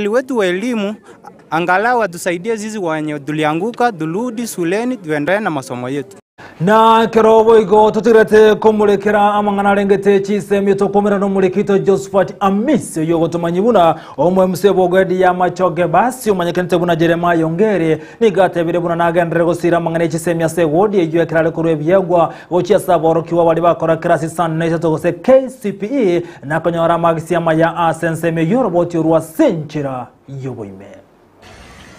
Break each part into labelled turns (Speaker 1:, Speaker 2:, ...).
Speaker 1: Wetu wa elimu angalau atusaidie sisi wenye tulianguka, turudi shuleni tuendelee na masomo yetu.
Speaker 2: Na ekero boigo totigerete komorekera amang'ana arengete chisemi tokomera n'omorekito Josephat Amisi oyo ogotomanyi buna omoemuse bw'ogwedi ya machoge basi omanyekanete buna Jeremiah Ongeri nigo atebire buna nagenderere gosira amang'ana echisemi ase ewodi eywo ekero are korwa ebiegwa gochia ase aborokigwa baria bakora kerasi isano na isato gose KCPE na konyora amagisi amaya ase ensemo eywo oroboti orwo ase enchera y'oboime.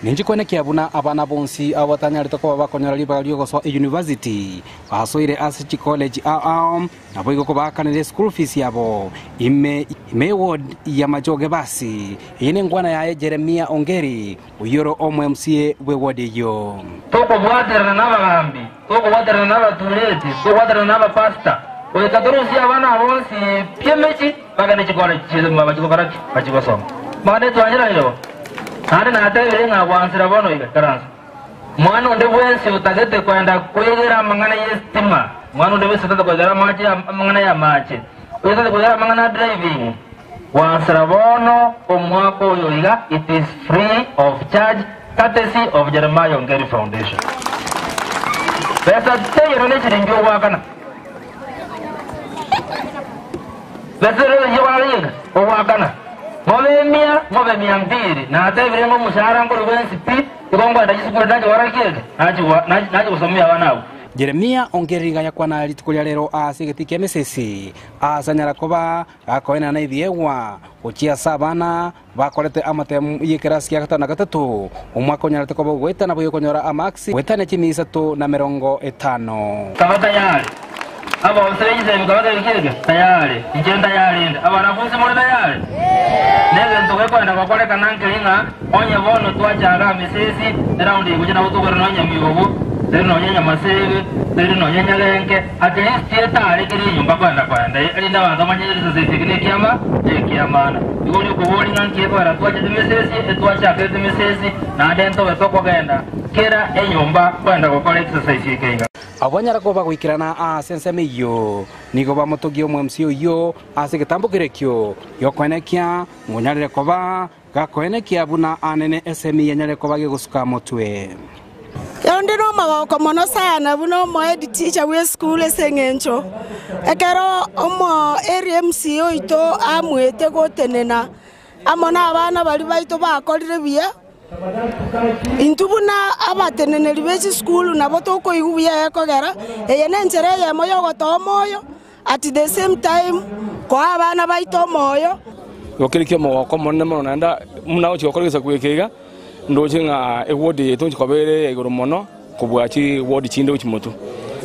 Speaker 3: Ninche kwenekia buna abana bonsi abo batanyarete koba bakonyora ribaga ri'ogosoa eyunivasiti basoire ase chikoleji ao ao, naboigo kobaakanera eschool fees yabo ime ime eward ya Machoge basi. Eye nenkwana yaye Jeremia Ongeri, oyio ore omo MCA bw'eward eyio.
Speaker 4: Tokobwaterana nabagaambi, tokobwaterana nabatureti, tokobwaterana nabapastor, goika torusie abana aba bonsi pi emechie, bagende chikoleji chiaito bachie gokora ki? Bachie gosoma. Mang'ana etwancheranire bo. Naende natebire ng'a gwansera bono iga, ikaransa. Mwana onde bwensi otagete kwenda kwegera amang'ana y'esitima, mwana onde bwensi otagete kwegera amache amang'ana y'amache, oyotagete kwegera amang'ana a driving, gwansera bono omwaka oyo iga, it is free of charge, courtesy of Jeremiah Ongeri Foundation. Besa teiyo nonya eshiringi ogoakana. Besa ere oyio kwarenge ogoakana, ng'obe emia, ng'obe mia mbiri, natebire ng'a omoshahara nkorwa bwensi pi, igo nkoenda chisukuru nache gokora ki eke? Nache goa nache gosomia abana abwo.
Speaker 3: Jeremia ongereri iga yakwana rituko ria rero ase egetii kia Mesesi, aase anyara koba gakoenana ebiegwa gochia ase abana bakorete amatemu y'ekerasi kia gatano na gatato, omwaka onyarete koba ogoetana boigo konyora amarks goetania chimia isato na merongo etano.
Speaker 4: Kaba tayari. Abonsi be chisemi kaba keri kiege tayari. Inche ntayari inde. Abanafunsi more tayari? Negento gekoenda gokorekana nkeri ng'a onye bono twachaga amesesi, eraundi egocha nabo tokore nonya emiogo, teri nonya nyamasebe, teri nonya nyagenke, At least etare kera enyomba kwenda kwenda erinde abanto bamanye egesaseti eke nekiama nekiamana. Igo oria okoboria ng'a nki ekogera twachete emesesi, etwachakerete emesesi, naende ntobe tokogenda kera enyomba kwenda gokora exercise eke iga.
Speaker 3: Abwo banyare koba goikerana ase ensemo eyio, nigo bamotogie omwemsi oyio ase egetambo kerekio giokoenekia ng'onyarire koba Gakoenekia buna anene esemi yanyare koba gegosuka motwe.
Speaker 5: Ero ndi nomogoko mono sana buna omo-head teacher bw'esukuru ase eng'encho ekero omo area MCA oito amoete gotenena amo na abana baria baito bakorire buya, intwe buna abateneneri be chisukuru nabo tokoigwa buya ekogera eye nenchera eyemo yogotoa omoyo. At the same time koa abana baito omoyo.
Speaker 6: Igo kere ki'omogoko omonene mono, naende buna agochia gokora egesaku eke iga, ndoche ng'a eward yaito ngochia koba ere ya igoro mono kobua chiward chinde gochia motwe.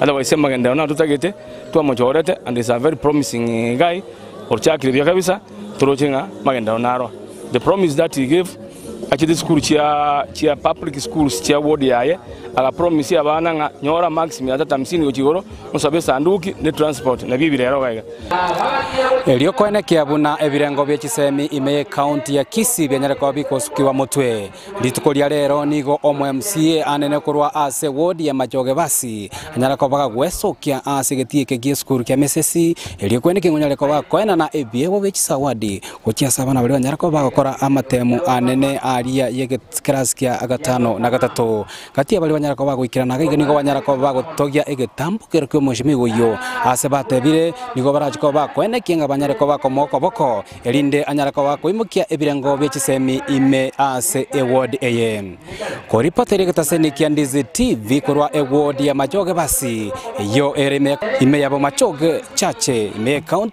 Speaker 6: Otherwise amagenderero natotagete, twamochorete and is a very promising guy, ochakire buya kabisa, toroche ng'a amagenderero naro. The promise that he gave, achete chisukuru chia chia public schools chia ward yaye, aga promise abana ng'a nyora marks mia tatu hamsini gochia igoro, Mosabe esanduki ne transport nabio ebirero iga iga.
Speaker 3: Erio koenekia buna ebirengo bie chisemi ime y'ecounty ya Kisii bianyare koba bigosukigwa motwe. Rituko ria rero nigo omo MCA anene korwa ase ward ya Machoge Basi anyare koba gagwesokia ase egetii eke gi'esukuru kia Mesesi erio koenekia ng'a onyare koba gakoenana ebiegwa bie chisawadi gochia ase abana baria banyare koba bagokora amatemu anene aria y'ekerasi kia gatano na gatato. Gati ya baria banyara koba bagoikerana iga iga nigo banyara koba bagotogia egetambo kero ki'omochimigo oyio. Aase batebire, nigo barache koba bakoenekia ng'a banyare koba bakomoa okoboko, erinde anyare koba akoimokia ebirengo bie chisemi ime ase eward eye. Koripotera egetaseni kia Ndizi TV korwa eward ya Machoge basi, eyio ere ime ime ya Bomachoge Chache ime y'ecounty.